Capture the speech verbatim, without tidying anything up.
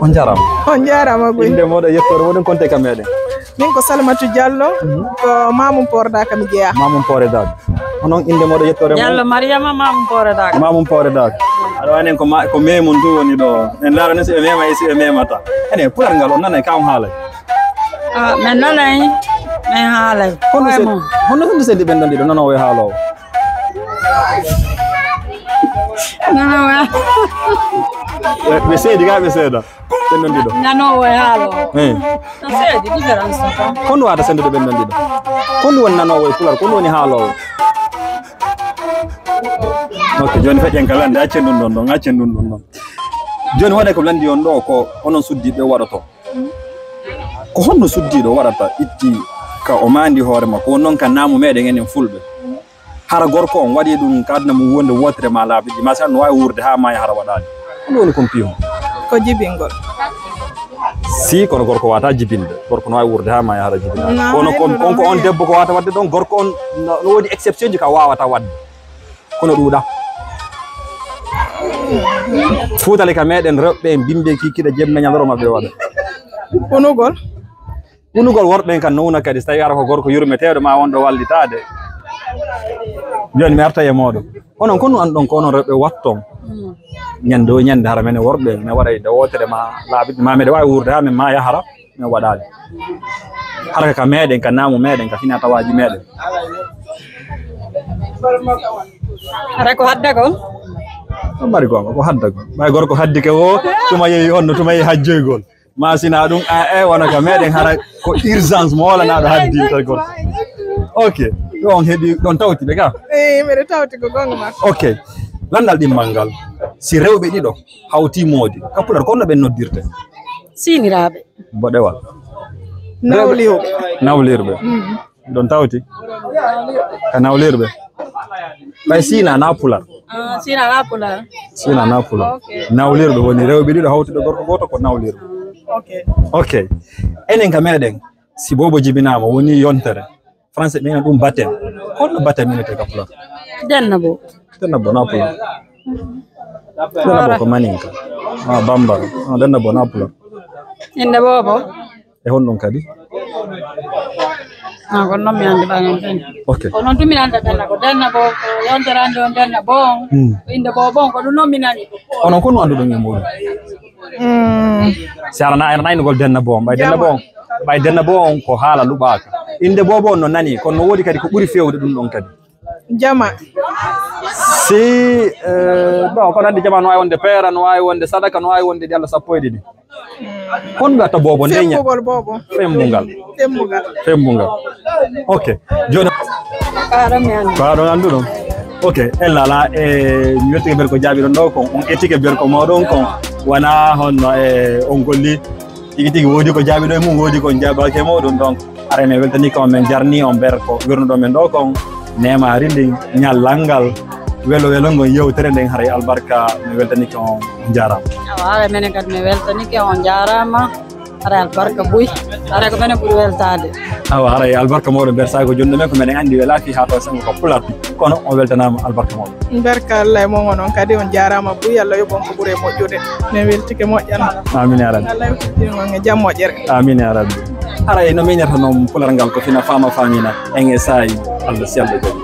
On njaaraama. On njaaraama, Guy. Innde mooɗon, yettoore mooɗon, konte ka meɗen. Min ko Salimatu Diallo, ko Mamum Poore Daaka mi jeyaa. Mamum Poore Daaka. Onon innde mooɗon, yettoore mooɗon? Diallo Mariama, Mamum Poore Daaka. Mamum Poore Daaka. Aɗa wani en ko ma-, ko memun du woni ɗo. En laara ni si ɓe mema e si ɓe memata. Ene, pular ngal on nanay ka on haalay. Ah, men nanay, men haalay. Hono se-, hono, hono seedi ɓen ɗon ɗiɗo, nanoowo e haaloowo? Nanoowo e ɓe, ɓe seedi ka ɓe seeda? Ɓen ɗon ɗiɗo. Nanoowo e haaloowo. Eh. No seedi, différence o tan. Ko honɗum wata sendude ɓen ɗon ɗiɗo? Ko honɗum woni nanoowo e pular? Ko honɗum woni haaloowo? Ok, jooni feƴƴen ka lande, accen ɗum ɗon ɗon, accen ɗum ɗon ɗon. Jooni waɗa ko landi on ɗo, ko onon suddiiɓe waɗoto. Ko honno suddiiɗo waɗata itti ka o maandi hoore makko? Won noon ka naamu meɗen enen fulɓe. Hara gorko on waɗi ɗum ka aduna mum wonde wootere ma laabi ɗiɗi, ma si aɗa no waawi wuurde haa maaya hara waɗaali. Ko ɗum woni kumpiihon? Ko jibingol. Si, kono gorko waata jibinde. Gorko no waawi wuurde haa maaya hara jibinaali. Kono kon, kon ko on debbo ko waata waɗde ɗon, gorko on no, no woodi exception ji ka waawata waɗde. Kono ɗuuɗa. Fuutale ka meɗen rewɓe en bimbe kikiɗe jemme ñalorma ɓe waɗa. Hunugol. Hunugol worɓe en kan no una kadi, so tawi ara ko gorko yurmeteeɗo ma wonɗo wallitaade. Jooni mi arta e mooɗon. Onon ko no anɗon ko onon rewɓe watton. Ñande o ñande hara men e worɓe, men waɗa e nde wootere ma laabi, ma meɗe waawi wuurde haa men ma yahara. Mi waɗaali. Hara ka meɗen, ka naamu meɗen, ka fina tawaaji meɗen. Hara ko haddagol? Ko mari gonga, ko haddagol. Ɓay gorko haddike o, tuma yehi honno, tuma yehi hajjoygol. Ma sina ɗum, a, e, wona ka meɗen, hara ko urgence mo wala naɗo haddi tagol. Ok, ɗo on heɓi, ɗon tawti ɓe ka? Eh, mbeɗa tawti ko gonga ma. Ok, landal ɗimmal ngal. Si rewɓe ɗiɗo hawti moodi, ka pular, ko honno ɓen noddirte? Siiniraaɓe. Mboɗewal. Nawliwɓe. Nawlirɓe. Mm. Ɗon tawti? Ka nawlirɓe. Ɓay siina na pular. Ah, siina na pular. Siina na pular. Ok. Nawlirɓe woni rewɓe ɗiɗo hawtuɓe gorko gooto ko nawlirɓe. Ok. Ok. Enen ka meɗen, si boobo jibinaama woni yontere. Français ɓe ina ɗum baptême. Holno baptême inete ka pular? Denna bo. Denna bo na pular. Denna bo ko maninka. Ah, bambara. Ah, denna bo na pular. Inde boobo. E honɗum kadi? Ah, ko non mi andi ɓaŋen fen. Ok. Ko non tumi anda denna ko denna bo, ko yontere ande on denna bo. Hmm. Ko inde boobo on, ko ɗum non mi nani. Onon ko no anduɗon e muɗum? Mm. Si ara na, ara na innugol denna bo on, ɓay denna bo on. Ɓay denna bo on ko haala luɓaaka. Inde boobo on no nani, kono no woodi kadi ko ɓuri feewde ɗum ɗon kadi. Jama. Si, eh, bon, kono addi jama no waawi wonde peera, no waawi wonde sadaka, no waawi wonde ɗi Allah sappo e ɗiɗi. Kon mbiyata boobo nde ña-. Fembugol boobo. Fembungal. Fembungal. Fembungal. Ok. Jooni. Ko aɗon mi anndi. Ko aɗon annduɗon. Ok. Ella ala, e, mi wettike berko jaabiɗon ɗo kon. On ettike berko mawɗon kon. Wona honno, e, on golli. Tigi tigi woodi ko jaabiɗo e mum, woodi ko on jaabaaki e mawɗum. Donc, haray mi weltanike on, min jarni on berko wirnuɗo min ɗo kon. Neema hari ndin, ñallal ngal. Welo welo ngon yewtere nden haray albarka. Mi weltanike on, on jaaraama. Awa, haray menen kadi mi weltanike on, jaaraama. Haray albarka buy. Haray ko menen ɓuri weltaade. Awa, haray albarka mawɗo bersago jonɗo men ko menen anndi welaaki haa taw sango ko pular. Kono on weltanaama albarka mawɗo. Barka Allah e mon onon kadi on jaaraama buy. Allah yoɓon ko ɓuri e moƴƴude. Min weltike moƴƴan. Amin ya rabbi. Allah yoɓon e jam moƴƴere. Amin ya rabbi. Haray no miñata noon pular ngal ko fina faama faamina. En e saayi Allah si Allah jaɓi.